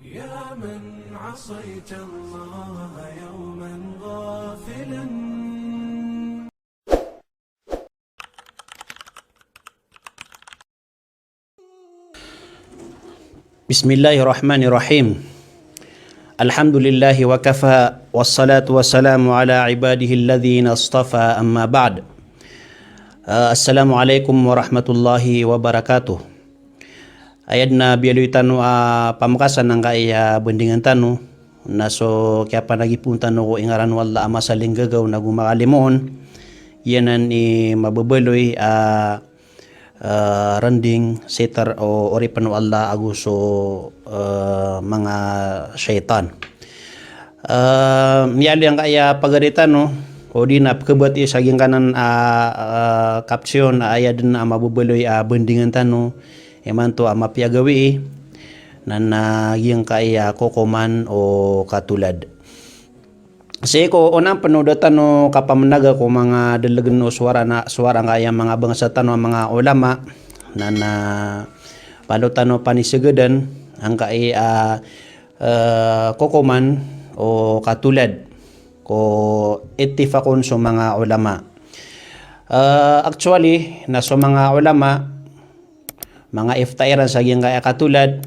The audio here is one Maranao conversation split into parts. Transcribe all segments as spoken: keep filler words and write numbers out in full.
يا من عصيت الله يوما غافلا. بسم الله الرحمن الرحيم. الحمد لله وكفى، والصلاة والسلام على عباده الذين اصطفى، أما بعد. Ah, assalamu alaikum warahmatullahi wabarakatuh. Aya dn a biyaloy tano a pamakasan angkai a bandingan tano, na so kiyapanagipoon tano ko ingaran o Allah a masalinggagaw nago makalimoon, giyanan i mababaloy a, ah, randing, sitar o oripn o Allah ago so, ah, manga shaytan. Ah, miyaaloy angkai a pagari tano, odi na pkhabatiyai sa giyangkanan a, ah, caption a aya dn a mababaloy a bandingan tano imanto a mapiya a gawii, na, na giyangkai a kokoman o katolad. Sii ko onaan pn o da tano kapamnaga ko manga dlgn o sowara na, sowara angkai a manga bangsa tano a manga ulama, na, na palo tano panisgdn angkai a, eh, kokoman o katolad ko ittifaq on so manga ulama. Eh, actually, na so manga ulama, manga ifta iran sa giyangkai a katolad,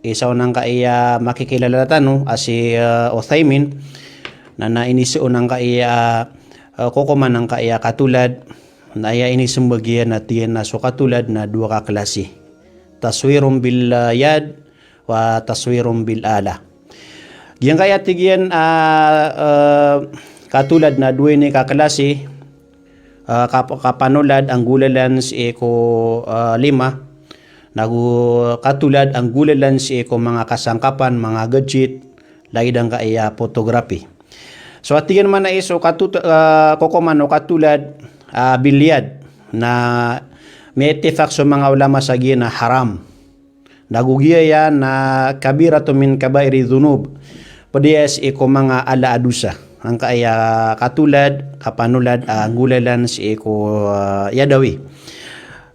isa on angkai a makikilala tano a si, eh, Uthaymin, na, na inisoon angkai a, eh, kokoman angkai a katolad, na aya inismbag iyan na tig iyan na so katolad na dowa ka klasi. Taswirun bil, eh, yad, wa taswirun bil alah. Giyangkai a tig iyan a, eh, katolad na dowa ini ka klasi, eh, kap-, kapanolad a nggolalan sii ko, eh, lima, nago katolad a nggolalan sii ko manga kasangkapan, manga gadget, lagid angkai a photography. So a tig iyan man a iso katut-, eh, kokoman o katolad, eh, bil yad, na miyaittifaq so manga ulama sa giya na haram. Nago giyaya na kabiratun min kabairi dhunub. Pd aya sii ko manga ala a dosa. Angkai a katolad, kapanolad a nggolalan sii ko, ah, yadawi.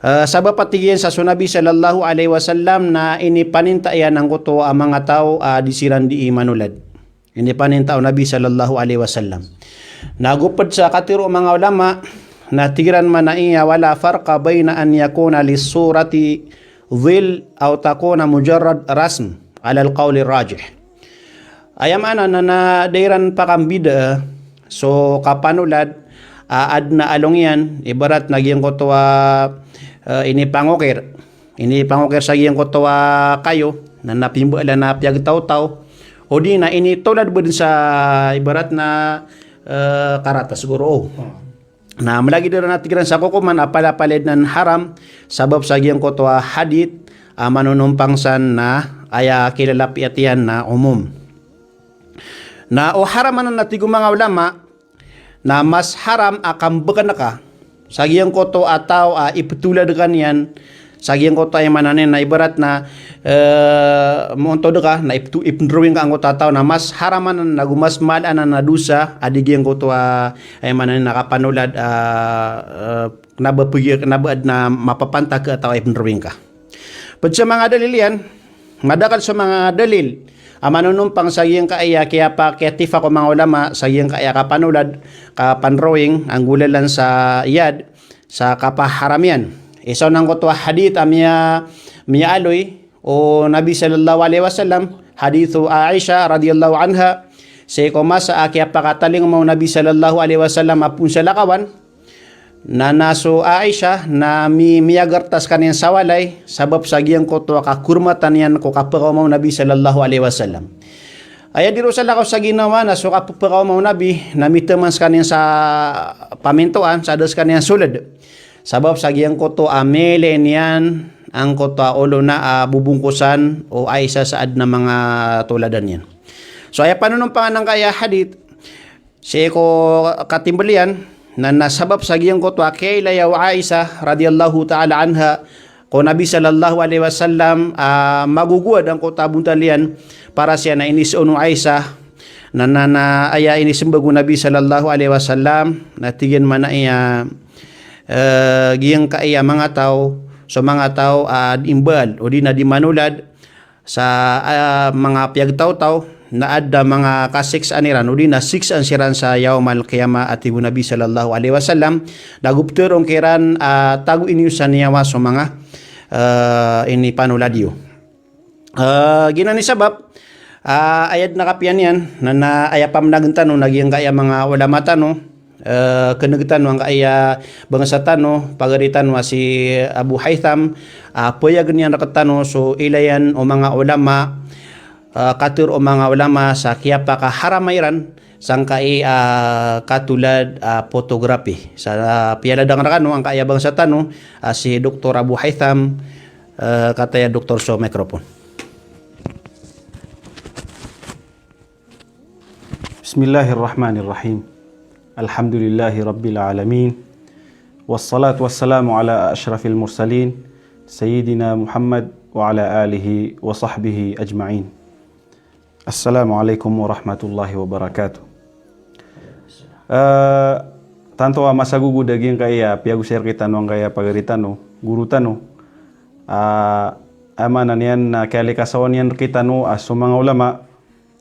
Ah, sabap a tig iyan sa so Nabi sallallahu alaihi wasallam na inipaninta iyan angkoto a manga taw a di siran dii manolad. Inipaninta o Nabi sallallahu alaihi wasallam. Na go pd sa katharo o manga ulama, na tig iran man a iya, wala farqa baina an yakuna lis-surati dhil aw takuna mujarrad rasm, ala al-qawli rajih. Aya maana na, na da iran pakambida so kapanolad a adn a along iyan, ibarat na giyangkoto a, eh, inipangokir. Inipangokir sa giyangkoto a kayo, na, na pimbaala na piyagtawtaw. Odi na initolad bo dn sa ibarat na, eh, karatas goro. Na mlagid iran a tig iran sa kokoman a palapalaya dn a haram, sabap sa giyangkoto a hadith a manonompang san na aya kilalapiya tiyan na umum. Na o haram anan a tig o manga ulama, na mas haram a kambkn ka sa giyangkoto a taw a iptolad ka niyan, sa giyangkoto a aya maana niyan na ibarat na, eh, moontod ka, na ipto-, ipndrawing ka angkoto a taw, na mas haram anan, nago mas mala anan a dosa a di giyangkoto a aya maana niyan na kapanolad, ah, eh, kna ba pgi-, kna ba adn a mapapantag a taw a ipndrawing ka. Pd sa manga dalil iyan, madakl so manga dalil a manonompang sa giyangkai a kiyapa-, kiyaittifaq o manga ulama sa giyangkai a kapanolad, kapandrawing a nggolalan sa yad, sa kapaharam iyan. Isa on angkoto a hadith a miya-, miyaaloy o Nabi sallallahu alaihi wasallam, hadith o Aisha radhiyallahu anha, sii ko masa a kiyapakatalingoma o Nabi sallallahu alaihi wasallam a poon salakawan, na, na so Aisha na mi-, miyagarta skaniyan sa walay, sabap sa giyangkoto a kakormatan iyan ko kapkaoma o Nabi sallallahu alaihi wasallam. Aya di ron salakaw sa ginawa na so kapkaoma o Nabi, na mitaman skaniyan sa pamintoan, sa da skaniyan sold. Sabap sa giyangkoto a miyailay niyan angkoto a olo na a bobongkosan o Aisha sa adn a manga toladan iyan. So aya panonompangan angkaya hadith, sii ko katimbl iyan, na, na sabap sa giyangkoto a kiyailaya o Aisha radhiyallahu ta'ala anha ko Nabi sallallahu alaihi wasallam, ah, magogowad angkoto a bontal iyan, para siyan a inisoon o Aisha, na, na, na aya inismbag o Nabi sallallahu alaihi wasallam, na tig iyan man a iya, eh, giyangkaya manga taw, so manga taw a di mbal, odi na di manolad, sa, ah, manga piyagtawtaw na adn a manga kasiksaan iran, odi na siksaan siran sa yawmal qiyamah, a tig o Nabi sallallahu alaihi wasallam, na go ptharoon kiran, ah, tago i niyo sa niyawa so manga, ah, inipanolad iyo. Ah, giyanan i sabap, ah, aya dn a kapiya niyan, na, na aya pamnagn tano na giyangkaya manga ulama tano, eh, kneg tano angkaya bangsa tano, pagari tano a si Abu Haytham, ah, payagn iyan rktano so ilayan o manga ulama, ah, katharo o manga ulama sa kiyapakaharama iran sangkai, ah, katolad, ah, photography. Sa, ah, piyaladang rkano angkaya bangsa tano, ah, si Doktor Abu Haytham, eh, kataya Doktor so microphone. Bismillahirrahmanirrahim. Alhamdulillahi Rabbil Alamin. Wassalatu wassalamu ala ashrafil mursalin, Sayyidina Muhammad wa ala alihi wa sahbihi ajma'in. Assalamu alaikum warahmatullahi wabarakatuh. Eh, tanto a masagogod a giyangkaya piyagosay rkitano angkaya pagari tano, goro tano. Ah, aya maana niyan na kiyalikasawan iyan rkitano a so manga ulama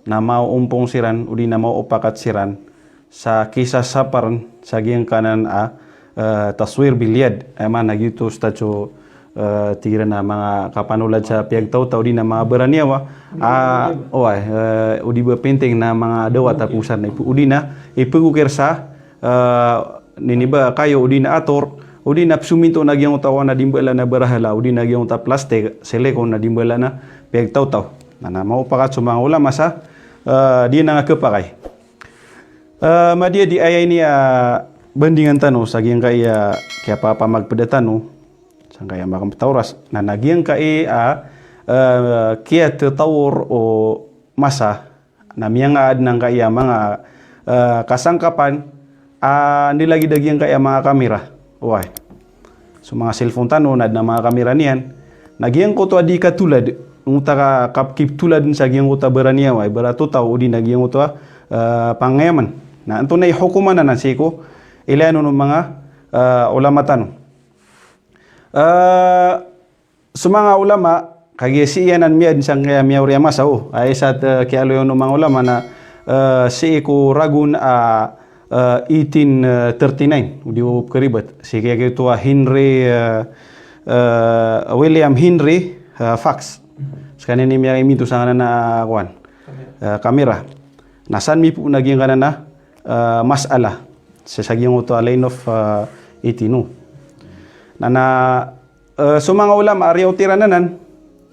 na maoompong siran, odi na maoopakat siran sa kisasaparn sa giyangkanan a, eh, taswir bil yad. Aya maana giyoto, Ustadh, so, eh, tig iran a manga kapanolad sa piyagtawtaw odi na manga baraniyawa. Ah, oway, eh, odi ba penting na manga dawat a phosan na ip-, odi na ipagokir sa, eh, nini ba kayo odi na ator, odi na psominto na giyangkoto a wana di mbala na barahala, odi na giyangkoto a plastik, silikon na di mbala na piyagtawtaw. Na, na maoopakat so manga ulama sa, eh, di na nga khapakay. Eh, madiyadi aya ini a bandingan tano sa giyangkaya kiyapapamagpda tano sangkaya makmpta oras. Na, na giyangkaya, eh, kiyatatawor o masa na miyangaadn angkaya manga, eh, kasangkapan a ndilagid a giyangkaya manga kamera. Oway. So manga cellphone tano na adn a manga kamera niyan. Na giyangkoto a di katolad, ongta ka, kapkiptoladn sa giyangkoto a baraniyawa, ibarat o taw odi na giyangkoto a, eh, pangayamn. Na antonaa i hokoman anan sii ko ilayan on o manga, eh, ulama tano. Eh, so manga ulama, kagiya sii anan miyad sangkaya miyaori a masa, o, aya isa, eh, kiyaaloy on o manga ulama na, eh, sii ko ragon a, eh, eighteen thirty-nine, odi o pkharibat. Sii kiyagiyoto a Henry, eh, eh, William Henry, eh, Fax. Skaniyan i miyaiminto sangkanan a kowan, eh, kamera. Na san mipoon a giyangkanan a, eh, masala. Sa, sa giyangkoto a line of, eh, eighteen, o. Na, na, eh, so manga ulama a riyaot iran anan,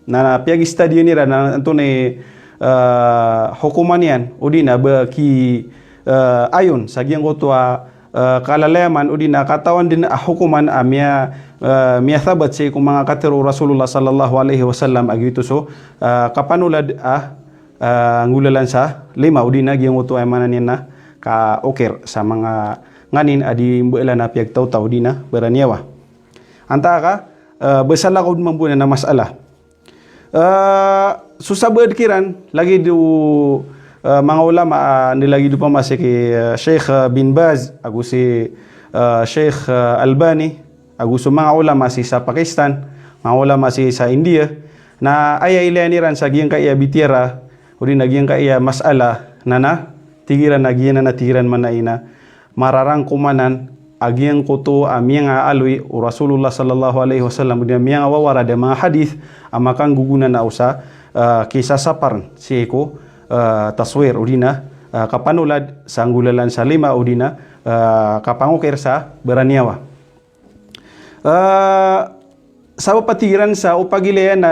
na, na piyagistadiyan iran na antonaa i, eh, hokoman iyan, odi na ba ki, eh, ayon sa giyangkoto a, eh, kalalayaman, odi na katawan dn a hokoman a miya, eh, miyathabat sii ko manga katharo o Rasulullah sallallahu alaihi wasallam a giyoto so, eh, kapanolad a, eh, nggolalan sa lima, odi na giyangkoto a aya maana niyan na kaokir sa manga nganin a di mbala na piyagtawtaw, odi na baraniyawa. Antaa ka, eh, ba salakaw dn mambo anan a masala. Eh, so sabaad kiran, lagid o, eh, manga ulama, ah, ndilagid opama sii ki, eh, Sheikh, eh, bin Baz, ago si, eh, Sheikh, eh, Albani, ago so manga ulama sii sa Pakistan, manga ulama sii sa India, na aya ilayan iran sa giyangkaya bitiyara, odi na giyangkaya masala, na na, tig iran a giyanan a tig iran manay na, mararangkom anan a giyangkoto a miyangaaloy o Rasulullah sallallahu alaihi wasallam, odi na miyangawawarad a manga hadith a makanggogona na o sa, eh, kisasaparn sii ko, eh, taswir, odi na, eh, kapanolad sa nggolalan sa lima, odi na, eh, kapangokir sa baraniyawa. Eh, sabap a tig iran sa opagilaya na,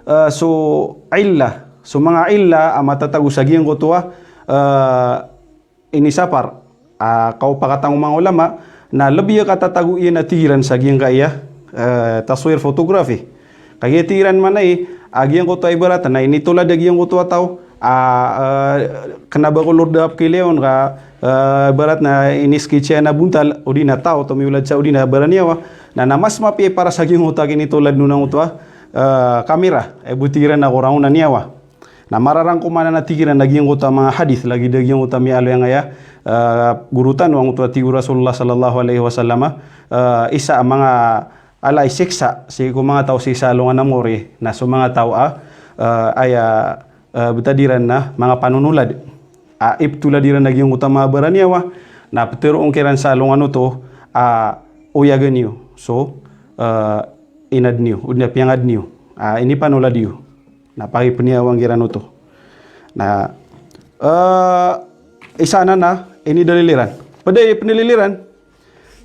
eh, so illa, so manga illa a matatago sa giyangkoto a, eh, inisapar, ah, kaopakatan o manga ulama, na lbi a katatago iyan a tig iran sa giyangkaya, eh, taswir photography. Kagiya tig iran manay, a giyangkoto a ibarat na initolad a giyangkoto a taw, ah, eh, kna ba ko lord a pkhailay on ka, eh, ibarat na inisketch iyan a bontal, odi na taw, tomiolad sa odi na baraniyawa, na, na mas mapiya i para sa giyangkoto a kinitolad on angkoto a, eh, kamera, eh, bo tig iran a korang on a niyawa. Na mararangkom anan a tig iran a giyangkoto a manga hadith, lagid a giyangkoto a miyaaloy angkaya, eh, goro tano, angkoto a tig o Rasulullah sallallahu alaihi wasallam, eh, isa a manga ala i siksa sii ko manga taw sii sa alongan a mori, na so manga taw a eh, aya, eh, btad iran na manga panonolad. A iptolad iran a giyangkoto a manga baraniyawa, na ptharoon kiran sa alongan oto a oyaga niyo so, eh, inadn iyo, odi na piyangadn iyo a inipanolad iyo. Na pakipniyawang iran oto. Na, eh, isa anan a inidalil iran. Pd i pndalil iran,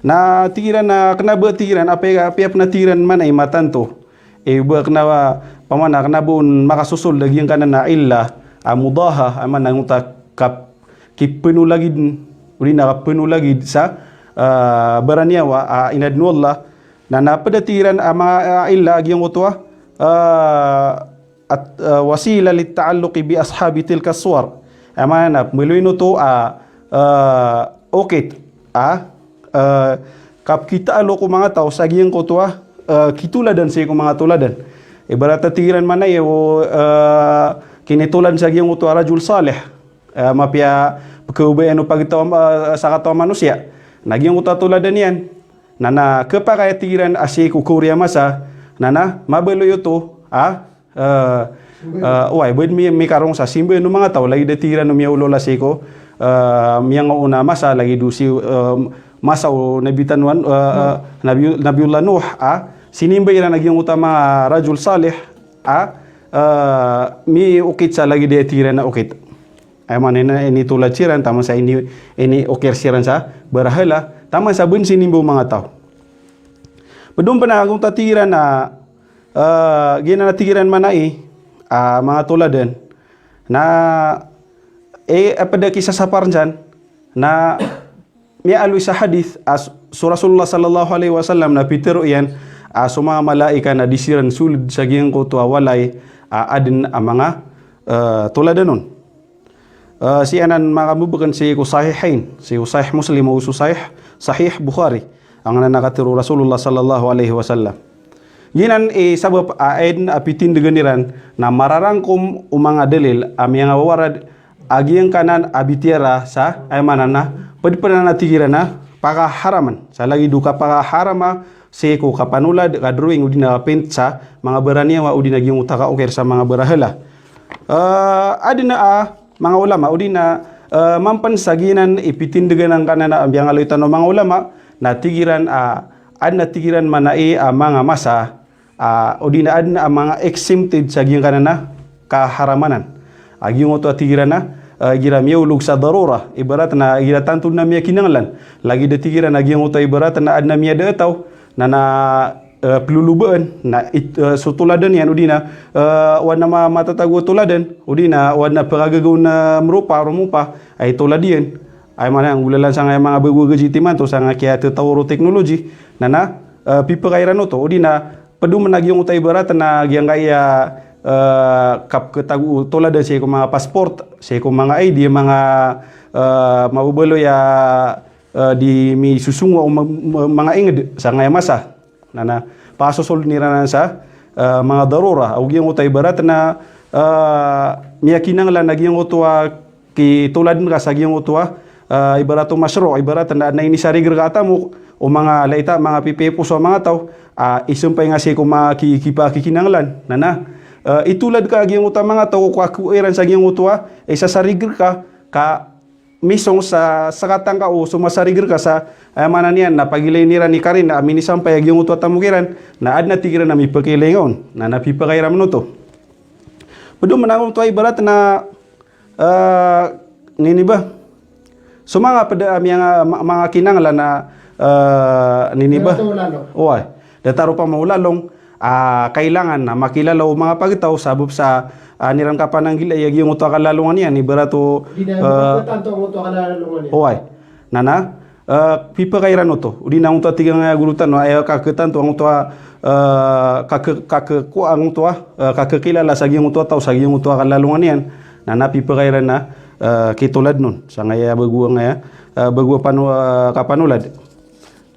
na tig iran a kna ba tig iran, apiya, apiya pn a tig iran mana i matanto. Eh, ba kna ba, pamana kna ba on makasosold a giyangkanan a illa a mudaha, a mana ngota kap-, kipnolagid, odi na kapnolagid sa, eh, baraniyawa a inadn o Allah. Na, na pd a tig iran a manga, eh, illa a giyangkoto a, eh, at, eh, wasila lit-ta'alluqi bi ashabi tilka suwar. A mana na pmbaloyin oto a, eh, okit a, eh, kapkitaalok o manga taw sa giyangkoto a, eh, kitoladan sii ko manga toladan. Ibarat a tig iran mana i o, eh, kinitoladan sa giyangkoto a rajul salih. Eh, mapiya pkhaobayan o pagtaw, eh, sakataw a manosiya. Na giyangkoto a toladan iyan. Na, na khapakay a tig iran a sii ko kaori a masa, na, na mabaloy oto a, eh, eh, oway, ba dn mi-, mikarong sa simba o manga taw, lagid a tig iran o miyaolawla sii ko, eh, miyangaoona a masa, lagid o sii, eh, masa o Nabi tano a, eh, eh, Nabi, Nabiyullah Nuh, a sinimba iran a giyangkoto a manga rajul salih a, eh, miokit sa lagid a tig iran a okit. Aya maana niyan na initolad siran, taman sa ini, iniokir siran sa barahala, taman sa ba dn sinimba o manga taw. Pd on pn a giyangkoto a tig iran a, eh, giyanan a tig iran mana i, ah, manga toladan. Na, eh, a pd a kisasapar niyan, na miyaaloy sa hadith a so, so Rasulullah sallallahu alaihi wasallam na pitharo iyan a so manga malaikat na di siran sold sa giyangkoto a walay a adn a manga, eh, toladan on. Eh, sii anan makambebeken sii ko Sahihain, sii ko Sahih Muslim ago so Sahih, Sahih Bukhari. Angkanan a katharo o Rasulullah sallallahu alaihi wasallam. Giyanan i sabap a aya dn a pitindegen iran na mararangkom o manga dalil a miyangawawarad a giyangkanan a bitiyara sa, aya maana na pd pn anan a tig iran a pakaharaman. Sa lagid o kapakaharama sii ko kapanolad, kadrawing, odi na kapaint sa manga baraniyawa, odi na giyangkoto a kaokir sa manga barahala. Eh, adn a manga ulama, odi na, eh, mampan sa giyanan i pitindegan angkanan a miyangaaloy tano a manga ulama, na tig iran a, adn a tig iran mana i a manga masa, a, odi na adn a manga exempted sa giyangkanan a kaharamanan. A giyangkoto a tig iran a, eh, igira miyaolog sa darura, ibarat na igira tanto na miyakinanglan. Lagid a tig iran a giyangkoto a ibarat na adn a miyada a taw, na, na, eh, plolobaan, na it-, eh, so toladan iyan, odi na, eh, o adn a ma-, matatago a toladan, odi na o adn a pkagagaw na mropa, romopa, ay tolad iyan. Ay mana, nggolalan sangkaya manga bago a gadget imanto, sangkaya tataw o technology, na, na, eh, pipakay iran oto, odi na pd on a giyangkoto a ibarat na giyangkaya, eh, kapkhatago o toladan sii ko manga passport, sii ko manga I D, manga, eh, mababaloy a, eh, di misosongowa o ma-, ma-, manga ingd sangkaya masa. Na, na pasosoldn iran anan sa, eh, manga darura. Ago giyangkoto a ibarat na, eh, miyakinanglan a giyangkoto a kitoladn ka sa giyangkoto a, eh, ibarat o mashru', ibarat na, na inisariger ka a tamok o manga laita, manga pipiya i poso a manga taw, ah, isampay nga sii ko manga ki-, kipakikinanglan. Na, na, eh, itolad ka a giyangkoto a manga taw ko kakowa iran sa giyangkoto a isasariger ka, ka misong sa, sa katangka o so masariger ka sa, aya maana niyan na pagilayn iran i karin a minisampay a giyangkoto a tamok iran, na adn a tig iran a mipakailay nga on, na, na pipakay iran oto. Pd on a giyangkoto a ibarat na, eh, nini ba? So manga pd a miyanga, ma-, manga kinanglan a, eh, nini ba? Oway. Datar o pamawlalong, ah, kailangan na makilala o manga pagtaw sabap sa, ah, niran kapananggilai a giyangkoto a kalalongan iyan, ibarat o, eh, oway. Na, na, eh, pipakay iran oto. Odi na angkoto a tig angkaya goro tano, aya kakhatanto angkoto a, eh, kakha-, kakhakowa angkoto a, eh, kakhakilala sa giyangkoto a taw sa giyangkoto a kalalongan iyan. Na, na pipakay iran a, eh, kitoladn on. Sangkaya bago angkaya, eh, bago a pano-, eh, kapanolad.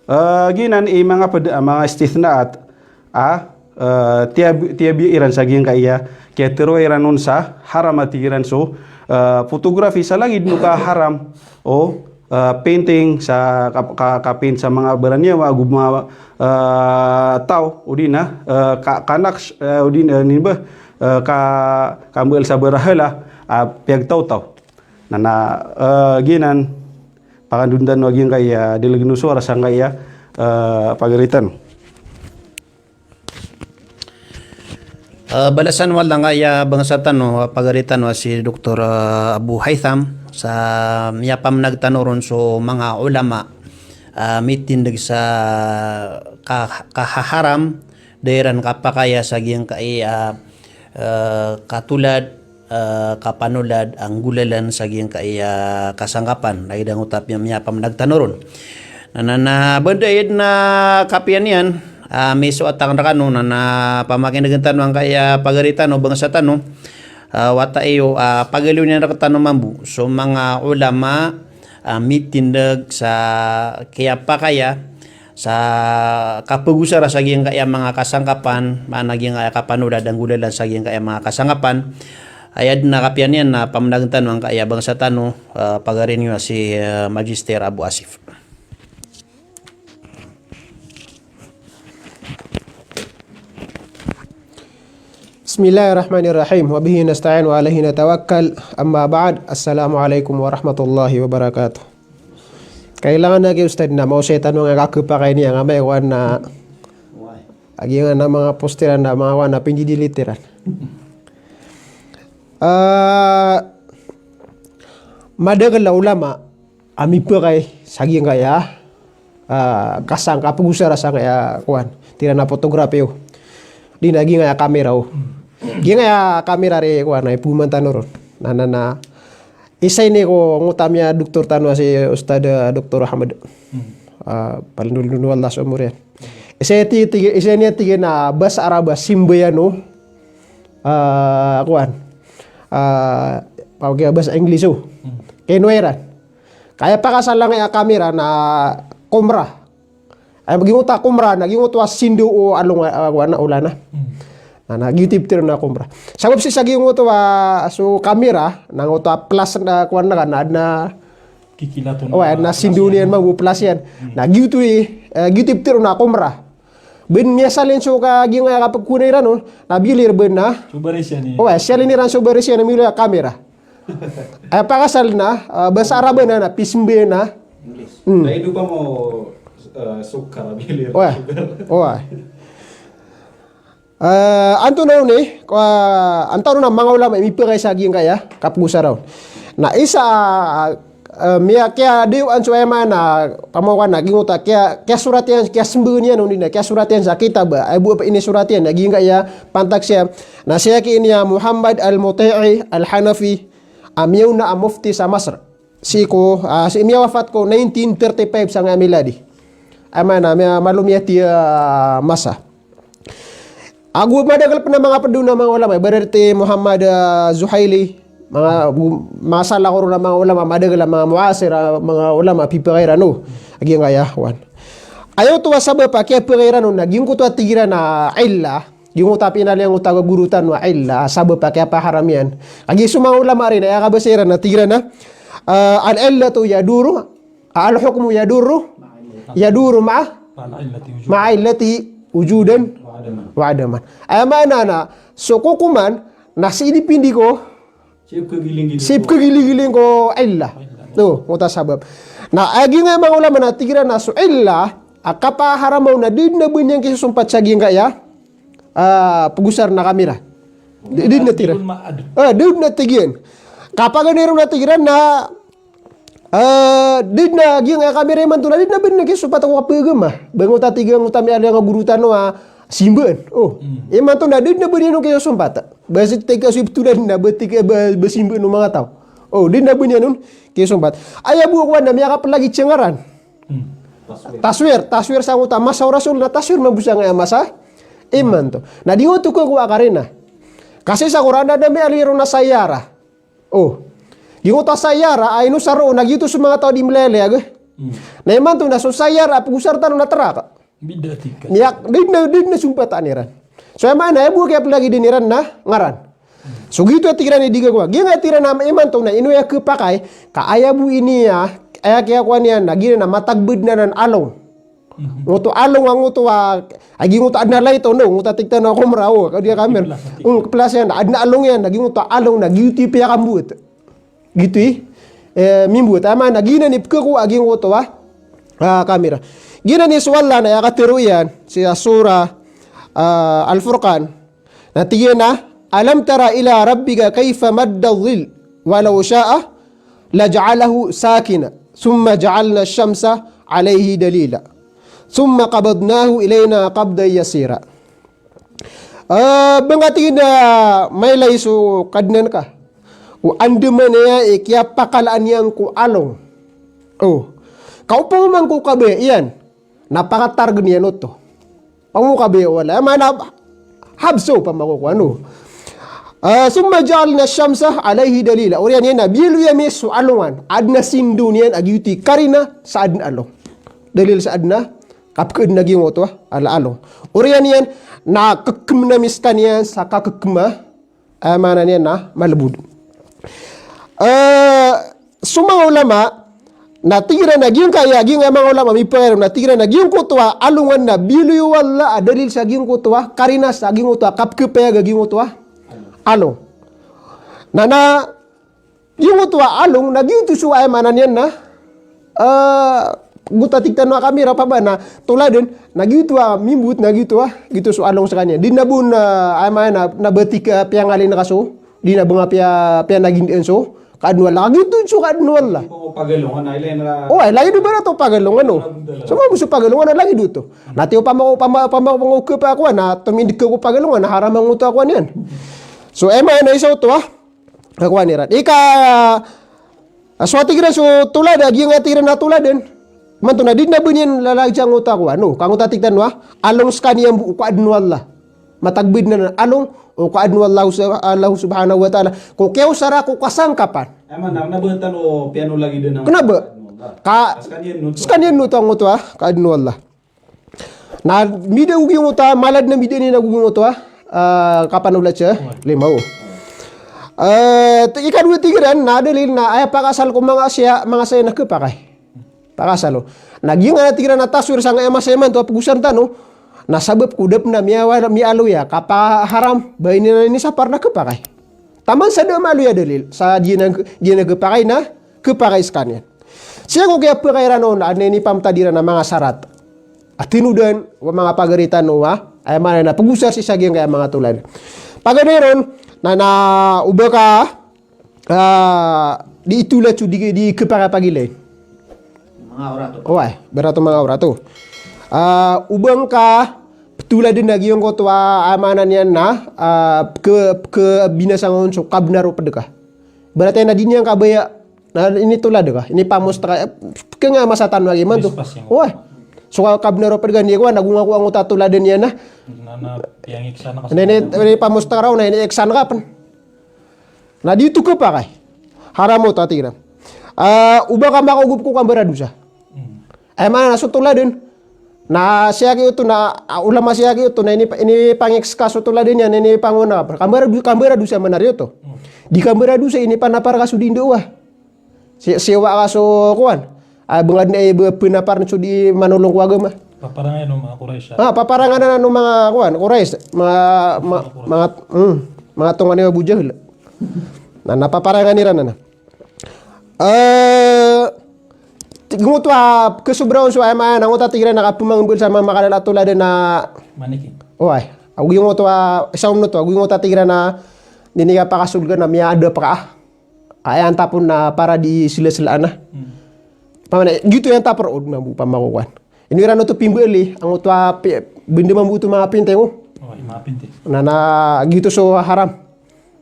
Eh, giyanan i manga pd a, manga istithnaat a, eh, tiyab-, tiyabiya iran sa giyangkaya kiyatharo iran on sa haram a tig iran so, eh, photography sa lagid o kaharam o, eh, painting sa ka-, ka-, kapaint sa manga baraniyawa ago manga, eh, taw, odi na, eh, ka-, kanaksh, eh, odi na, nini ba, eh, ka, kambal sa barahala, ah, piyagtawtaw. Na, na, eh, giyanan, pakandondan o giyangkaya, ah, dalagn o sowara sangkaya, eh, pagari tano. Eh, balasan o Allah angkaya bangsa tano, pagari tano a si Doktor, eh, Abu Haytham, sa miyapamnag tano ron so manga ulama, eh, mitindg sa ka-, kahaharam, da iran kapakaya sa giyangkaya, eh, katolad, eh, kapanolad a nggolalan sa giyangkaya kasangkapan. Na aya dn oto a miyapamnag tano ron. Na, na, na, banda aya dn a kapiya niyan, ah, misoat akn rkano, na, na pamakinegn tano angkaya pagari tano, bangsa tano, ah, wata iyo, ah, pagaloyn iyan rktano mambo so manga ulama, ah, mitindg sa kiyapakaya, sa kapagosara sa giyangkaya manga kasangkapan, maana giyangkaya kapanolad a nggolalan sa giyangkaya manga kasangkapan. Aya dn a kapiya niyan na pamnagn tano angkaya bangsa tano, eh, pagari niyo a si, eh, Magister Abu Asif. Bismillahirrahmanirrahim. Wa bihi nasta'in wa alaihi natawakkal. Amma ba'd. Assalamu alaikum warahmatullahi wabarakatuh. Kailangan lagi, Ustadh, na maosay tano nga kakepakay niyan nga may kowan na, agi nga na manga poster na manga kowan na pindi-delete iran. Ah, madakl a ulama a mipakay sa giyangkaya, ah, kasang kapagosara sangkaya kowan, tig iran a photography o. Di na giyangkaya kamera o. Giyangkaya kamera ri kowan na ipoman tano ron. Na, na, na, isa ini ko ngotami a doktor tano a si Ustadh, ah, Doktor Ahmad. Hmm. Ah, palindolindol o Allah so omor iyan. Isa ti-, ti-, isa ini a tig iyan a basa Arab a simbayan o, ah, kowan. Ah, pawagi a basa English o. Hmm. Kinowa iran. Kaya pakasal angkaya kamera na kamera. Ay, giyangkoto a kamera na giyangkoto a sindaw o alongan, ah, kowan, a olan. Hmm. Na, na giyoto i pitharo na kamera. Sabap sii sa giyangkoto a so kamera, na giyangkoto a plus na kowan na ka na adn a, kikilaton, oh, na sindaw niyan mambo plus iyan. Hmm. Na giyoto i, eh, giyoto i pitharo na kamera. Ben miyasalin so ka giyangkaya kapagkowan iran o, na bilir ben na. So baris iyan i. Oh, eh, salin iran so baris iyan a miyailay a kamera. Eh, pakasal na, eh, basa Arab na, na pisimbayan na. English. Hmm. Na ido pa mo, eh, sukar a bilir. Oh, eh. Sukar. Oh, eh. Eh, antonaa on i, eh, antonaa on a manga ulama i mipakay sa giyangkaya kapagosara on. Na isa, eh, miya-, kiyadayoan so aya maana, pamaokan na, giyangkoto a kiya-, kiyasorat iyan, kiyasembagan iyan, o di na, kiyasorat iyan sa kitab, eh, bo a inisorat iyan, na giyangkaya pantag siya, na siya ki ini a Muhammad Al-Muti'i Al-Hanafi, a miyaona a mufti sa Masr. Sii ko, ah, sii miyawafat ko nineteen thirty-five sangkaya miladi. Aya maana, miya-, malo miyati a masa. Ago madakl pn a manga pd on a manga ulama, ibarat i Muhammad, ah, Zuhaili, manga, manga salakaw ron a manga ulama, madakl a manga muasir a manga ulama, pipakay iran o. A giyangkaya, wan. Aya oto a sabap a kiyapakay iran on, na giyangkoto a tig iran a illa, giyangkoto a pinaliyo angkoto a goro tano a illa, sabap a kiyapaharam iyan. Kagiya so manga ulama rin, aya kabasa iran na tig iran a, ah, al-illatu yaduru, al-hukmu yaduru, yaduru ma'a, ma'a illati wujudan wa adaman. Aya maana na, so kokoman, na sii dipindi ko, sii pkhagiling-giling ko illa. To, oto a sabap. Na, a giyangkaya manga ulama na tig iran a so illa, a kapaharama on na da dn a ba niyan kisosompat sa giyangkaya, ah, pagosar na kamera. Da, da dn a tig iran. Ah, da dn a tig iyan. Kapaganay ron na tig iran na, ah, da dn a giyangkaya kamera imanto na da dn a ba niyan kisosompat ko kapagama. Ba ngkoto a tig iyan, ngkoto a miyaaloy a goro tano a simbaan. O, imanto na da dn a ba niyan on kisosompat. Ba sii tig ka so ibtolan na ba tig ka ba, ba simbaan o manga taw. O, da dn a ba niyan on kisosompat. Aya bo a kowan na miyakaplagid sa ngaran. Taswir. Taswir, taswir sangkoto a masa o Rasul na taswir mambo sangkaya masa imanto. Na di ngkoto ko kowa karina. Kasi sa Qur'an na da miyaaloy ron a sayara. O. Di ngkoto a sayara, a inosar on, na giyoto so manga taw a di mlaylay, ag. Na imanto na so sayara a pagosar tano na trak. Bida tig ka. Niyak, da dn a, da dn a sompatan iran. So aya maana, aya bo a kiyaplagid iran na ngaran. So giyoto a tig iran i di gagawa. Giyangkaya tig iran a imanto na ino aya khapakay, ka aya bo ini a, aya kiyakowa niyan na giyanan a matagbed anan a along. Ngkoto a along a ngkoto a, A giyoto a adn a light o, no, ngoto a tig tano a kamera o, ka di a kamera. Kplas iyan, adn a along iyan, a giyoto a along na giyoto i piyakamboto. Giyoto i, eh, mimboto. Aya maana giyanan i pkhakowa a giyoto a, ah, kamera. Giyanan i so Allah na aya katharo iyan sii sa surah, ah, Al-Furqan. Na tig iyan a, "Alam tara ila rabbika kayfa madda dhill, walau sha'a laja'alahu sakina, thumma ja'alna shamsa alayhi dalila, thumma qabadnahu ilayna qabdan yasira." Eh, ba ngka, tig iyan a, mailay so Kadnan ka o andamanaya i kiyapakalaan iyan ko along. O. Ka opama man ko kabaya iyan na pakatargn iyan oto. Opama ko kabaya o Allah, aya maana habs o opama ko kowan o. Ah, thumma ja'alna shamsa alayhi dalila. Oriyan iyan na biyaloy ami so alongan, adn a sindaw niyan a giyoto i karina sa adn a along. Dalil sa adn a kapkhaadn a giyoto a along. Oriyan iyan na khakhmn ami skaniyan sa kakhakhma, aya maana niyan na malbod. Eh, so manga ulama na tig iran a giyangkaya, giyangkaya manga ulama mipagari na tig iran a giyangkoto a alongan na biyaloy o Allah a dalil sa giyangkoto a karina sa giyangkoto a kapkhapayag a giyangkoto a along. Na, na giyangkoto a along na giyoto so, aya maana niyan na, eh, goto a tig tano a kamera, opama na toladan, na giyoto a mimbot na giyoto a, giyoto so along skaniyan. Di na bo na, aya maana na, na ba tig a piyangalin ka so, di na ba ngka piya, piyanagindaan so kaadn o Allah. Ka giyoto so kaadn o Allah. O, ay, lagid o ba oto pagalongan o. So manga bo so pagalongan na lagid oto. Na tig o opama, opama, opama ko khapakay a kowan na tomindg ko pagalongan na haram angkoto a kowan iyan. So, aya maana isa oto a kowan iran. Ika, ah, so a tig iran so toladan, giyangkaya tig iran a toladan. Imanto na di na ba niyan lalagid sa angkoto a kowan o. Ka angkoto a tig tano a along skaniyan bo o kaadn o Allah. Matag badn anan a along o kaadn o Allah, Allah subhanahu wa ta'ala. Ko kiyaosara ko kasangkapan. Aya maana na ba tano piyanolagidan a, kna ba? Ka skaniyan oto angkoto a kaadn o Allah. Na mida o giyangkoto a, mala dn a mida niyan a giyangkoto a, ah, kapanolat sa lima o. Eh, ikadowa tig iran na dalil na aya pakaasal ko manga saya, manga saya na khapakay. Pakaasal o. Na giyangkaya tig iran a taswir sangkaya masa imanto a pagosar tano. Na sabap ko da pn a miya, miyaaloy a kapaharam, ba ini na inisapar na khapakay. Taman sa da maaloy a dalil sa giyanan, giyanan khapakay na khapakay skaniyan. Sii ko kiyapakay iran on a inipamtad iran a manga sarat a tinodan o manga pagari tano a, aya maana na pagosar sii sa giyangkaya manga toladan. Paganay ron na, na o ba ka, ah, di itolat so di, di khapakay a pagilayn. Manga awrat o. Oway, barato manga awrat o. Ah, o ba ngka ptoladan a giyangkoto a, aya maana niyan na, ah, pkha, pkhabinasaan on so kabnar o pd ka. Ibarat iyan na di niyan kabaya na initolad ka, inipamosta ka, eh, kna a masa tano a giya imanto. Oway. So ka, kabnar o pd ka, di ko na gonga ko angkoto a toladan iyan na. Na, na, inipamosta ka raw na iniiksan ka pn. Na di oto khapakay. Haram oto a tig iran. Ah, o ba ka makaogop ko kambaradosa. Hmm. Aya maana na so toladan. Na siyaki oto na, ah, ulama siyaki oto na ini, inipangiks ka so toladan iyan, inipangonap. Kambarado, kambaradosa maana riyoto. Hmm. Di kambaradosa, inipanapar ka so di ndowa. Si, siyowa ka so kowan. Ah, bangad na, eh, ba, pnapar so di manolong ko agama. Paparangan o manga Quraysh. Ah, paparangan o manga kowan, Quraysh. Manga, ma, manga, hmm, manga tongan i Abu Jahl. Na, na paparangan iran na. Eh, tig, ngoto a kasobra on so, aya maana, ngoto a tig iran a kapmangmbal sa manga makalala a toladan na manikin. Oway. Ago ngoto a, isa on oto, ago ngoto a tig iran a, di niyan kapakasolgan a miyaadap ka. Aya antap on na para di slaslaan a. Hmm. Pamana, giyoto aya antap roo mambo pamakokowan. Ino iran oto pimbali, angkoto a pi, banda mambo oto manga pinteng o. Oway, manga pinteng. Na, na, giyoto so haram.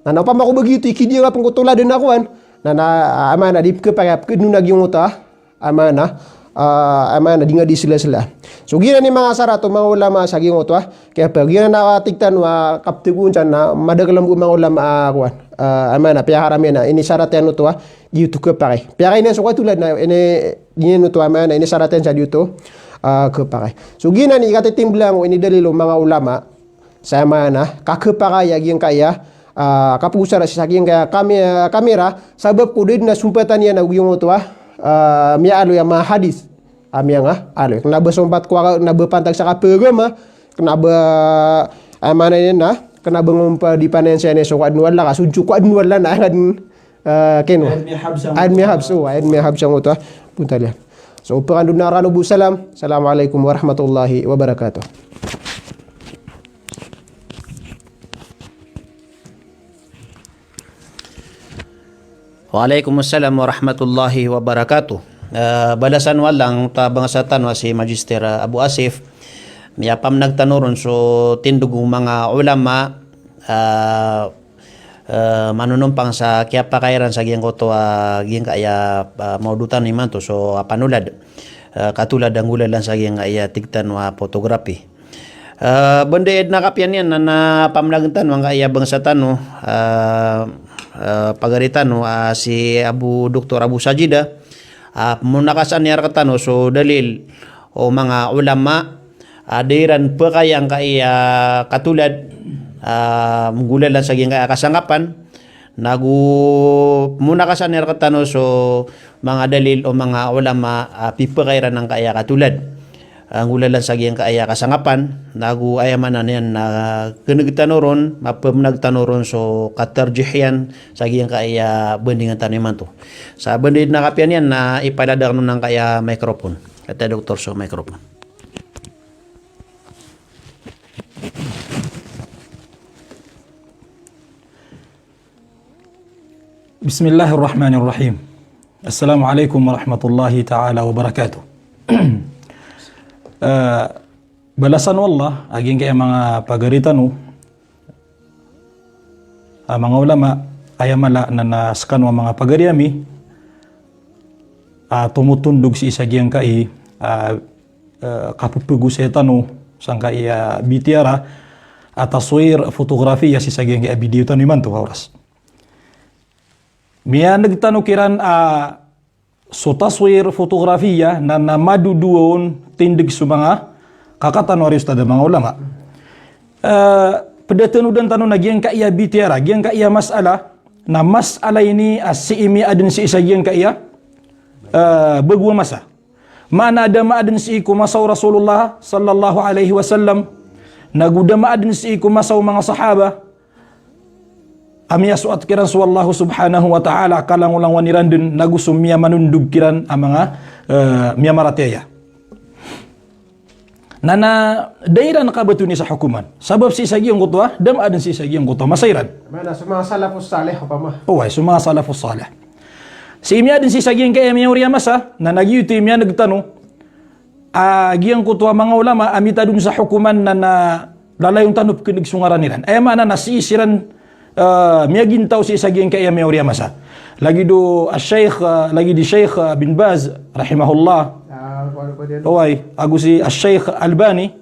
Na, na opama ko ba giyoto, ikidiya ka pn ko toladan a kowan. Na, na, aya maana, di pkhapakay, pkhadn on a giyangkoto a, aya maana, ah, aya maana, di nga di slaslaan. So giyanan i manga sarat o manga ulama sa giyangkoto a, kiyapakay, giyanan a tig tano a kapteg on san na madakl mambo manga ulama a kowan. Ah, aya maana, piyaharam iyan a, inisarat iyan oto a, giyoto khapakay. Piyakay niyan so katolad na, ini, giyanan oto, aya maana, inisarat iyan sa giyoto, ah, khapakay. So giyanan i katitimblang o inidalil o manga ulama, sa aya maana, kakhapakay a giyangkaya, ah, kapagosar sii sa giyangkaya kami, kamera, sabap ko da dn a sompatan iyan a giyangkoto a, ah, miyaaloy a manga hadith a miyangaaloy. Kna ba sompat ko a, kna ba pantag sa kapagama, kena ba, eh, mana ini na, kena ba ngompa di panen sene so kuad nual la, ka so ju kuad nual la na, kan, eh, keno. Ayan mihabs angkoto. Ayan mihabs, oh, ayan mihabs angkoto, ah. Punta liya. So, pekandod na rano bo salam. Assalamualaikum warahmatullahi wabarakatuh. Waalaikumsalam warahmatullahi wabarakatuh. Eh, balasan o Allah angkoto a bangsa tano a si Magister, eh, Abu Asif. Miyapamaneg tano ron so tindeg o manga ulama, eh, eh, manonompang sa kiyapakay iran sa giyangkoto a giyangkaya, eh, mawdu tano imanto so, eh, panolad. Eh, katolad a nggolalan sa giyangkaya tig tano a photography. Eh, banda i den a kapiya niyan na, na pamanagen tano angkaya bangsa tano, eh, eh, pagari tano, ah, si Abu, Doktor Abu Sajida, ah, monakasan iyan rektano so dalil o manga ulama, ah, da iran pekaya angkaya katolad, ah, nggolalan sa giyangkaya kasangkapan, nago monakasan iyan rektano so manga dalil o manga ulama, ah, pipekay iran angkaya katolad. Ah, nggolalan sa giyangkaya kasangkapan, nago aya maana niyan na keneg tano ron, mapamenag tano ron so katarjih iyan sa giyangkaya bandingan tano imanto. Sa banda i den a kapiya niyan na ipaladaken on angkaya microphone. Kata doktor so microphone. Bismillahirrahmanirrahim. Assalamualaikum warahmatullahi taala wabarakatuh. Eh, balasan o Allah a giyangkaya manga pagari tano a manga ulama, aya mala na, na sekano a manga pagari ami a tomotondog sii sa giyangkai a, eh, kapepegosay tano sangkai a bitiyara a taswir, fotografiya sii sa giyangkai a bidiyo tano imanto a oras. Miyaneg tano kiran a so taswir, fotografiya na, na madodowa on tindeg so manga kaka tano ari ustad a manga ulama. Eh, ped a tanodan tano na giyangkai a bitiyara, giyangkai a masala, na masala ini a sii miyaaden sii sa giyangkai a, eh, bago a masa. Maana da maaden sii ko masa o Rasulullah sallallahu alaihi wasallam, nago da maaden sii ko masa o manga sahaba a miyasoat kiran so Allah subhanahu wa ta'ala a kalangolangowan iran den, nago so miyamanondog kiran a manga, eh, miyamaratiyaya. Na, na da iran kabatoni sa hokoman. Sabap sii sa giyangkoto a, da maaden sii sa giyangkoto a masa iran. Maana so manga salafus salih, opama. Oway, so manga salafus salih. Sii miyaaden sii sa giyangkai a miyaori a masa, na, na giyoto i miyaneg tano a giyangkoto a manga ulama a mitadon sa hokoman na, na lalayon tano pekeneg so ngaran iran. Aya maana na sii siran, eh, miyagintaw sii sa giyangkai a miyaori a masa. Lagid o a Sheikh, eh, lagid i Sheikh, eh, bin Baz, rahimahullah. Ah, ano, ano ba diyan? Oway, ago si a Sheikh Albani,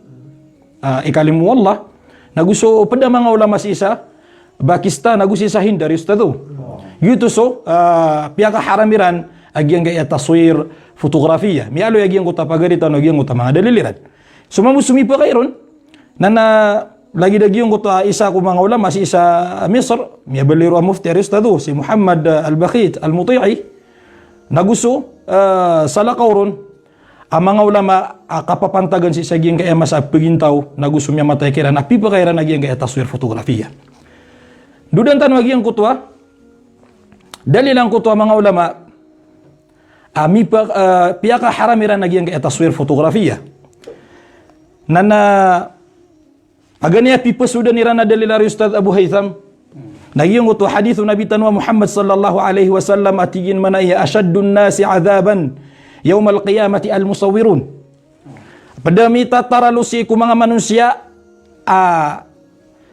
ah, ikalimo o Allah. Nago so ped a manga ulama sii sa Pakistan, ago sii sa Hind, ari ustad o. Giyoto so, ah, piyakaharam iran a giyangkai a taswir, fotografiya. Miyaaloy a giyangkoto a pagari tano a giyangkoto a manga dalil iran. So mambo so mipakay ron, na, na lagid a giyangkoto a isa ko manga ulama sii sa Misr, miyabaloy ron a mufti, ari ustad o, si Muhammad, ah, Al-Bakhit Al-Muti'i. Nago so, ah, salakaw ron a manga ulama a kapapantagan sii sa giyangkai a masa a pegintaw, nago so miyamatay kiran a pipakay iran a giyangkai a taswir, fotografiya. Dodan tano a giyangkoto a dalil angkoto a manga ulama a mipa-, eh, piyakaharam iran a giyangkai a taswir, fotografiya. Na, na Aganay a pipasodan iran a dalil ari Ustadh Abu Haytham. Na giyangkoto a hadith o Nabi tano a Muhammad sallallahu alaihi wasallam a tig iyan mambo a, "Ashaddun nasi adhaban yawmal qiyamati al-musawwirun." Ped a mitataralo sii ko manga manosiya a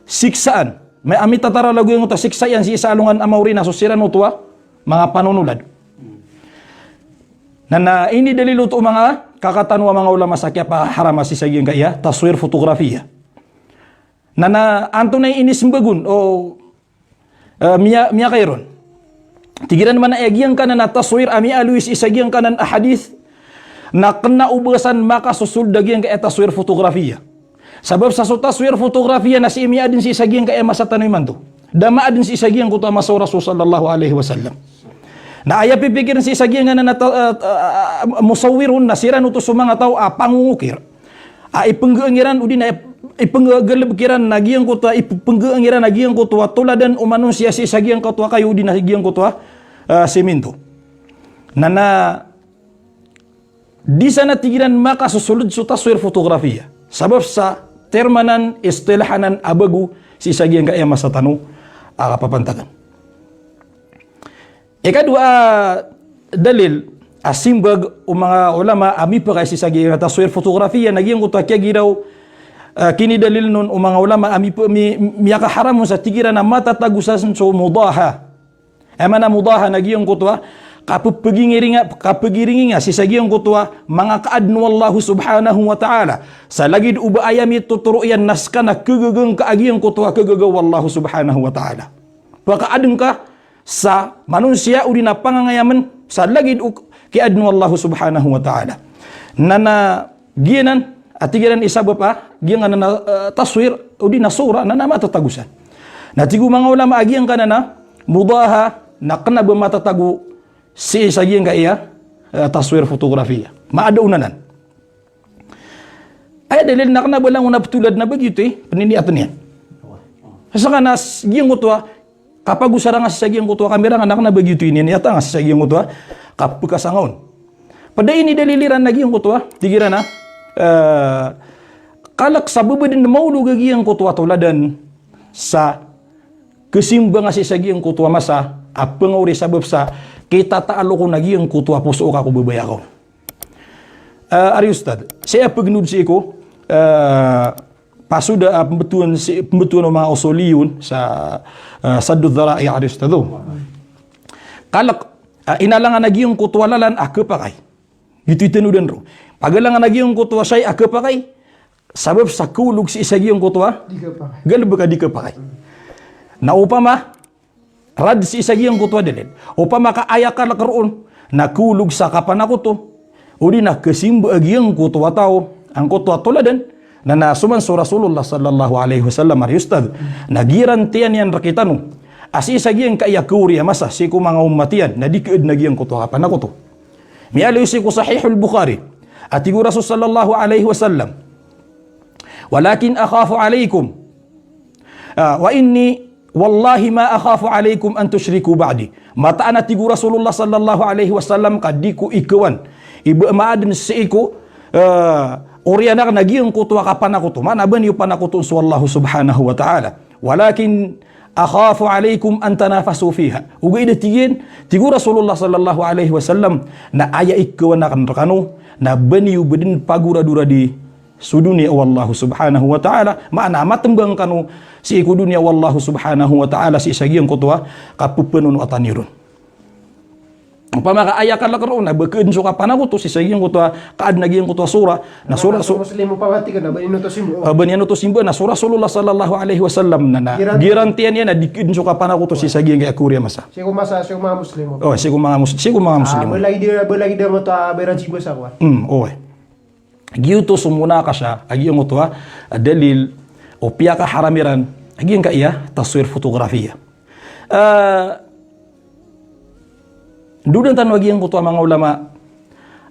siksaan. Ma-, a mitataralo giyangkoto a siksa iyan sii sa alongan a maori na so siran oto a manga panonolad. Na, na inidalil oto o manga kaka tano a manga ulama sa kiyapaharama sii sa giyangkaya taswir, fotografiya. Na, na antonaa i inisembag on o, eh, miya-, miyakay ron. Tig iran mambo a giyangkanan a taswir a miyaaloy sii sa giyangkanan a hadith na kena o ba san makasosold a giyangkaya taswir, fotografiya. Sabap sa so taswir, fotografiya na sii miyaadn sii sa giyangkaya masa tano imanto. Da maadn sii sa giyangkoto a masa o Rasul sallallahu alaihi wasallam. Na aya pipikiren sii sa giyangkanan a ta-, eh, eh, musawwirun na siran oto so manga taw a pangongokir. A ipenggaang iran odi na ip-, ipenggalebek iran a giyangkoto a, ipenggalebek iran a giyangkoto a toladan o manosiya sii sa giyangkoto a kayo odi na giyangkoto a, ah, siminto. Na, na di san a tig iran makasosoled so taswir fotografiya. Sabap sa term anan, istilah anan a bago sii sa giyangkaya masa tano a kapapantagan. Ikadowa a dalil a simbag o manga ulama a mipakay sii sa giyangkaya taswir fotografiya na giyangkoto a kiyagiraw, ah, kinidalil on o manga ulama a mipa-, mi-, miyakaharam on sa tig iran a matatago san so mudaha. Aya maana mudaha na giyangkoto a kapepegingiringa, kapegiringinga sii sa giyangkoto a manga kaaden o Allah subhanahu wa ta'ala. Sa lagid o ba aya mitotoro iyan na seka na kegegeng ka a giyangkoto a kegegaw o Allah subhanahu wa ta'ala. Pakaaden ka sa manosiya odi na pangangayamen sa lagid o kiaden o Allah subhanahu wa ta'ala. Na, na giyanan a tig iran i sabap a giyangkanan a, eh, taswir odi na sura na, na matatago san. Na tig o manga ulama a giyangkanan a mudaha na kena ba matatago sii sa giyangkaya, eh, taswir fotografiya. Maada on anan. Aya dalil na kena ba langon a petolad na ba giyoto i peniniyaten iyan. Seka na s-, giyangkoto a kapagosara nga sii sa giyangkoto a kamera nga na kena ba giyoto i niniyat nga sii sa giyangkoto a kapekasanga on. Ped a inidalil iran na giyangkoto a, tig iran a, eh, kalek sa ba ba den maolog a giyangkoto a toladan sa kesimba nga sii sa giyangkoto a masa a pengaori sabap sa kitataalo ko na giyangkoto a poso o ka ko babaya ka on. Ah, ari Ustadh, sii a pegenod sii ko, ah, pasoda, ah, pembetowan si, pembetowan o manga usuliyyun sa, ah, saddu dhara'i, ari Ustadh, o. Kalek, ah, inalangan a giyangkoto a lalan a kepakay. Giyoto i tenodan ron. Pagalangan a giyangkoto a shay a kepakay, sabap sa keolog sii sa giyangkoto a, di kepakay, galebek a di kepakay. Na opama, rad sii sa giyangkoto a dalil. Opama ka aya kalek ron na keolog sa kapanakoto, odi na kesimba a giyangkoto a taw angkoto a toladan, na, na so man so Rasulullah sallallahu alaihi wasallam, ari Ustadh, na giyarantiyan iyan rekitano a sii sa giyangkaya kaori a masa sii ko manga ummat iyan na di keaden a giyangkoto a kapanakoto. Miyaaloy sii ko Sahihul Bukhari a tig o Rasul sallallahu alaihi wasallam, "Walakin akhafu alaikum, ah, wa inni wallahi ma akhafu alaikum an tushriku ba'di." Mataan a tig o Rasulullah sallallahu alaihi wasallam ka di ko ikawan i ba maaden sii ko, eh, oriyan aken a giyangkoto a kapanakoto. Maana ba niyo panakoton so Allah subhanahu wa ta'ala. "Walakin akhafu alaikum an tanafasu fiha." Ogaid a tig iyan, tig o Rasulullah sallallahu alaihi wasallam, na aya ikawan aken rekano na ba niyo ba den pagoradoradi so doniya o Allah subhanahu wa ta'ala, maana matembang kano sii ko doniya o Allah subhanahu wa ta'ala sii sa giyangkoto a kapepanonotan iyo ron. Opama ka aya kalek ron na ba keaden so kapanakoto sii sa giyangkoto a, kaaden a giyangkoto a sura, na sura, so Muslim opama tig iyan na ba niyan oto simba, ah, ba niyan oto simba, na so Rasulullah sallallahu alaihi wasallam na, na giyarantiyan iyan a di keaden so kapanakoto sii sa giyangkaya kaori a masa. Sii ko masa, sii ko manga Muslim. O, sii ko manga Mus-, sii ko manga Muslim. Ah, ba lagid, ba lagid a moto a ba iran simba sa kowan. Hmm, oy. Giyoto so munakasha a giyangkoto a dalil o piyakaharam iran a giyangkaya taswir fotografiya. Eh, dodan tano a giyangkoto a manga ulama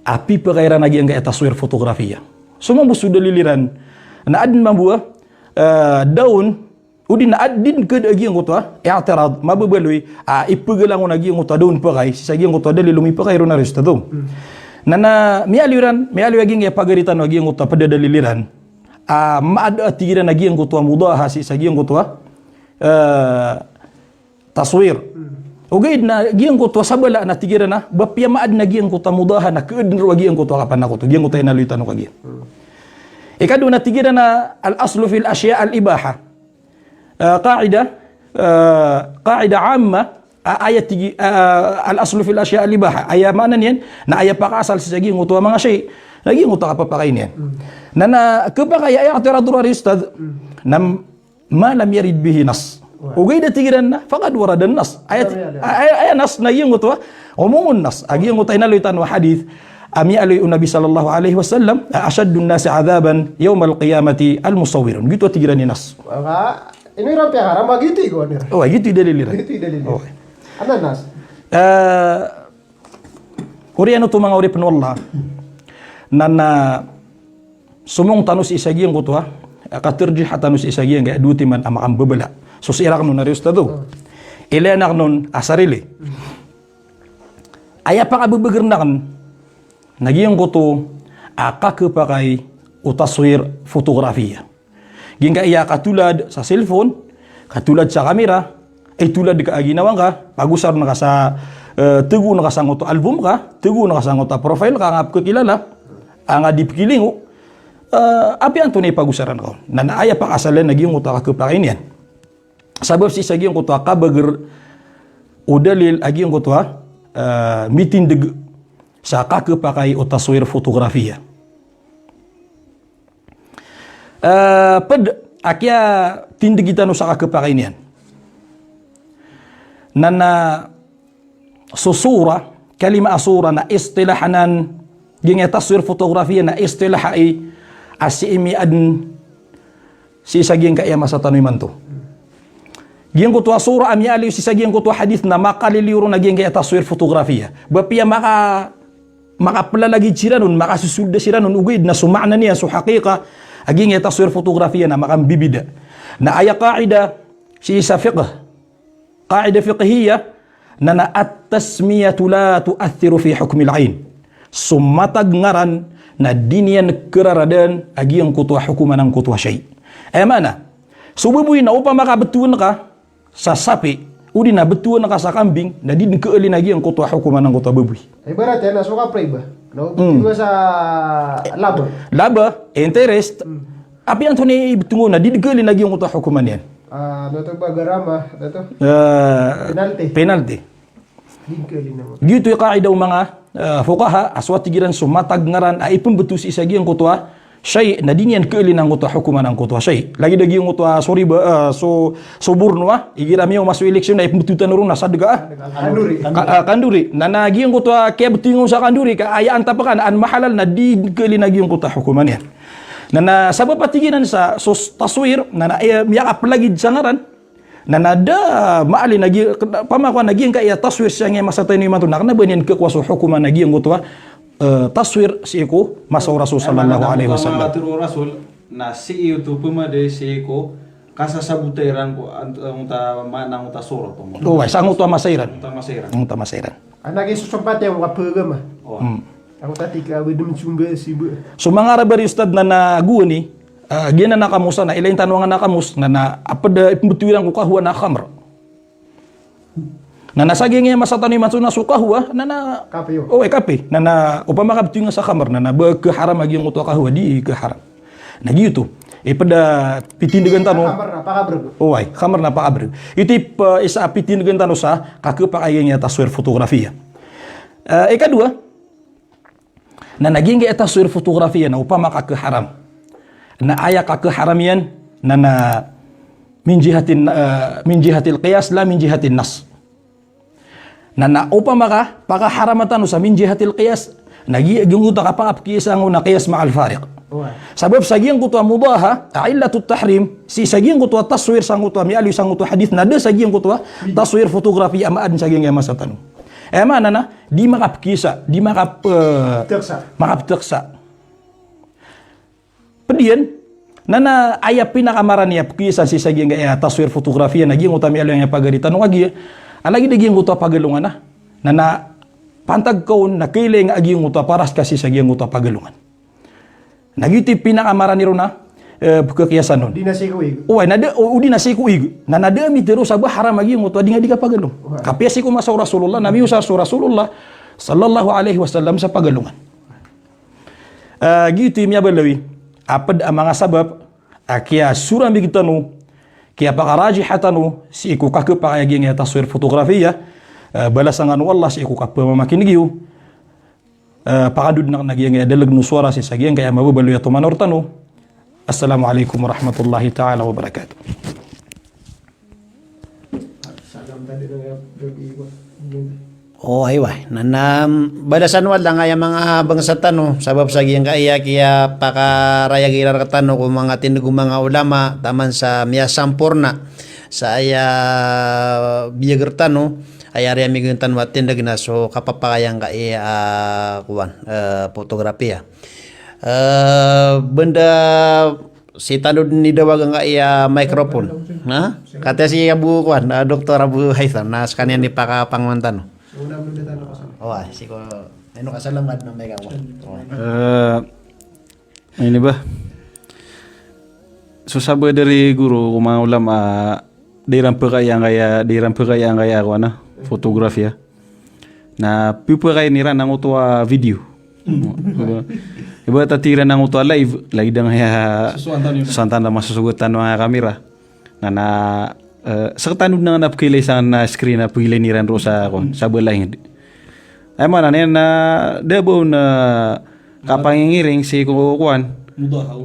a pipakay iran a giyangkaya taswir fotografiya. So mambo so dalil iran na aden mambo a, eh, da on, odi na aden ka a giyangkoto a i'tirad, mababaloy a ipagalangon a giyangkoto a da on pakay sii sa giyangkoto a dalil o mipakay ron, ari Ustadh, o. Hmm. Na, na miyaaloy iran, miyaaloy a giyangkaya pagari tano a giyangkoto a ped a dalil iran a maada a tig iran a giyangkoto a mudaha sii sa giyangkoto a, eh, taswir. Hmm. Ogaid na giyangkoto a sabala na tig iran a ba piyamaaden a giyangkoto a mudaha na keaden ron a giyangkoto a kapanakoto, giyangkoto a inaloy tano kagiya. Hmm. Ikadowa na tig iran a al-aslu fil ashya' al-ibaha. Eh, qaida, eh, qaida amma, a-, aya tigi, eh, al-aslu fil ashya' al-ibaha. Aya maana niyan na aya pakaasal sii sa giyangkoto a manga shay na giyangkoto a kapapakay niyan. Hmm. Na, na kepakay a i'tirad ron, ari Ustadh, hmm, na ma lam yarid bihi nass. Wa. Ogaid a tig iran na faqad warada an-nass. Aya, aya, aya, aya nass na giyangkoto a, umumun nass. A giyangkoto a inaloy tano a hadith a miyaaloy o Nabi sallallahu alaihi wasallam a ashaddun nasi adhaban yawmal qiyamati al-musawwirun. Giyoto a tig iran i nass. Wa, ino iran piyakaharam a giyoto i kowan iran. O, giyoto i dalil iran. Giyoto i dalil iran. O. Adn a nass. Eh, Oriyan oto manga oripen o Allah. Na, na somong tano sii sa giyangkoto a, a katarjiha tano sii sa giyangkaya dowa timan a makambabala. So sii rakn on ari ustadh o. Ilay akn on a sarili. Aya pakabebeger akn na giyangkoto a kakepakay o taswir fotografiya. Giyangkaya katolad sa cellphone, katolad sa kamera, itolad ka a ginawa ngka, pagosar ngka sa, eh, tego ngka sangkoto album ka, tego ngka sangkoto profile ka, a nga pekekilala, a nga di pekilingo, eh, apiya antonaa i pagosaran ka on. Na, na aya pakaasal iyan na giyangkoto a kakepakay niyan. Sabap sii sa giyangkoto a kabeger o dalil a giyangkoto a, eh, mitindeg sa kakepakay o taswir fotografiya. Eh, ped a kiyatindegi tano sa kakepakay niyan. Na, na so sura, kalima a sura na istilah anan, giyangkaya taswir fotografiya na istilah ai a sii miyaden sii sa giyangkaya masa tano imanto. Giyangkoto a sura a miyaaloy sii sa giyangkoto a hadith na makaliliyo ron a giyangkaya taswir fotografiya. Ba apiya maka makapelalagid siran on, makasosolda siran on, ogaid na so maana niyan, so haqiqa a giyangkaya taswir fotografiya na makambibida. Na aya qaida sii sa fiqh, qaida fiqhiya, na, na at-tasmiyatu la tu'athiru fi hukmil ayn. So matag ngaran na di niyan keraradan a giyangkoto a hokoman angkoto a shay. Aya maana, so baboy na opama ka betowan ka sa sapi, odi na betowan ka sa kambing, na di den keelin a giyangkoto a hokoman angkoto a baboy. Ibarat iyan na so kapre ba? Na Hmm. betowan sa laba. Laba, interest. Hmm. Apiya antonaa i betowan na di den keelin a giyangkoto a hokoman iyan. Ah, ano to ba, garama, ano to? Eh, Penalty. Penalty. Di den keelin a. Giyoto i qaida o manga, eh, fuqaha, a so a tig iran so matag ngaran a ipembeto sii sa giyangkoto a shay na di niyan keelin angkoto a hokoman angkoto a shay. Lagid a giyangkoto a so riba, eh, so, so borno a, igira miyaoma so eleksyon na ipembeto tano ron na sadka a. Kandori. Ka-, eh, kandori. Na, na giyangkoto a kiyabetowan sa kandori ka aya antap ka na an mahalal na di keelin a giyangkoto a hokoman iyan. Na, na sabap a tig iran sa so s-, taswir, na, na, eh, miyakapelagid sa ngaran. Na, na da maali na gi-, pamakowa na giyangkaya taswir sii sa giyangkaya masa tano imanto na kena ba niyan kekowa so hokoman a giyangkoto a, eh, taswir sii ko masa o Rasul sallallahu alaihi wasallam. Pamakowa na tero o Rasul na sii oto pemade sii ko kasasabota iran ko ant-, angkoto a maana angkoto a sura oto. Oway, sa angkoto a masa iran. Angkoto a masa iran. Angkoto a masa iran. Anak iso sompat iyan ko kapagama. Oway. Hmm. Ako tati ka, awid mo sumba, siba. So manga Arab ari ustadh na, na gowani, ah, giyanan a kamus na, ilay tano angkanan a kamus na, na, a ped a ipembeto iran ko kahwa na khamr. Na, na sa giyangkaya masa tano imanto na so kahwa, na, na, Kape yo. Oway, kape. Na, na, opama ka betowan sa khamr, na, na, ba keharam a giyangkoto a kahwa, di keharam. Na giyoto, iped a pitindegan tano. Khamr na pakabreg. Oway, khamr na pakabreg. Ito i, eh, isa a pitindegan tano sa kakepakay giyangkaya taswir fotografiya. Eh, ikadowa, na, na giyangkaya taswir fotografiya na opama ka keharam. Na aya kakeharam iyan, na, na min jihatin, eh, min jihatil qiyas, la min jihatin nas. Na, na opama ka pakaharama tano sa min jihatil qiyas, na gi-, giyangkoto a kapakapekiyasa angkoto na qiyas ma'al fariq. Oway. Sabap sa giyangkoto a mudaha, a illatut tahrim, sii sa giyangkoto a taswir sangkoto a miyaaloy sangkoto a hadith, na da sa giyangkoto a taswir fotografi a maaden sa giyangkaya masa tano. Aya maana na, di makapekiyasa, di makap-, eh, Teksa. Makapteksa. Ped iyan, na, na aya pinakamarani a pekiyasan sii sa giyangkaya taswir fotografiya na giyangkoto a miyaaloy angkaya pagari tano kagiya, a lagid a giyangkoto a pagalongan a. Na, na pantag ka on na kailay nga a giyangkoto a paras ka sii sa giyangkoto a pagalongan. Na giyoto i pinakamarani ron a, eh, pekekiyasan on. Di na sii ko ig. Oway, na da, o, o di na sii ko ig. Na, na da a mitero sa ba haram a giyangkoto a di nga di kapagalong. Oway. Kapiya sii ko masa o Rasulullah, na miyosa so Rasulullah sallallahu alaihi wasallam sa pagalongan. Ah, giyoto i miyabaloy a ped a manga sabap a kiyasoramig tano, kiyapakarajiha tano sii ko kakepakay a giyangkaya taswir fotografiya, ah, balasan kano o Allah sii ko kapemamakineg iyo. Ah, pakadod na kena giyangkaya daleg o sowara sii sa giyangkaya mababaloy a tomanor tano. Assalamu alaikum warahmatullahi ta'ala wabarakatuh. O, aywa. Na, na, balasan o Allah angkaya manga bangsa tano, sabap sa giyangkaya kiyapakarayag iran rektano ko manga tindeg o manga ulama, taman sa miyasamporna sa aya biyag rektano, aya riyamig rektano a tindeg na so kapapakay angkaya, ah, kowan, eh, fotografiya. Eh, benda sii tano dn i dawag angkaya microphone. Na? Katii si Abu kuwan, ah, Doktor Abu Haitham, na skaniyan i pakapangman tano. Oway, sii ko, ino ka salam ka dn a microphone. Oway. Eh, ini ba? So sabaad dari goro ko manga ulama, ah, di iran pkaya angkaya, di iran pkaya angkaya kowan a, photography a. Na pphakain iran angkoto a video. Iba, iba ta tig iran angkoto a live, lagid angkaya sosoan tano, sosoan tano a masosogat tano a kamera. Na, na, eh, sktano dn angkaya pkhailay sangkanan a screen a pkhailay iran roo sa, kowan, sa balaing. Aya maana niyan na da ba on, eh, kapangingiring sii ko, kowan.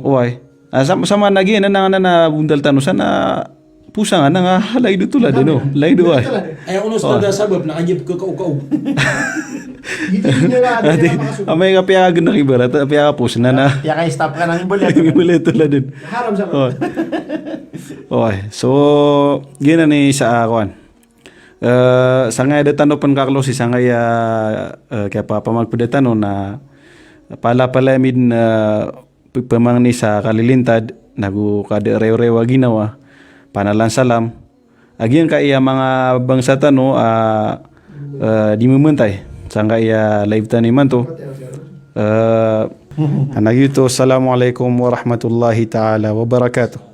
Oway. Ah, sam-, saman a giyanan a, na, na bontal tano san a posan a, na, nga, lagid oto ladn, no? Lagid oto, ay. Aya on, Ustadh, a sabap na kagiya pkhakaokaog. Ati, amay ka piyakagnak ibarat, piyakapost na, na. Piyaka-stop ka na, ibarat oto ladn. Haram sa. Oway. So, giyanan i isa a, kowan. Eh, sangkaya da tano pn kaklose sangkaya, eh, kiyapamagpda tano na palapalaya mi dn, eh, p-, pmangni sa kalilintad, nago kada reorewa ginawa, panalan salam. A giyangkaya manga bangsa tano a, eh, di mamantay sangkaya live tano imanto. Eh, a na giyoto, assalamu alaikum warahmatullahi ta'ala wabarakatuh.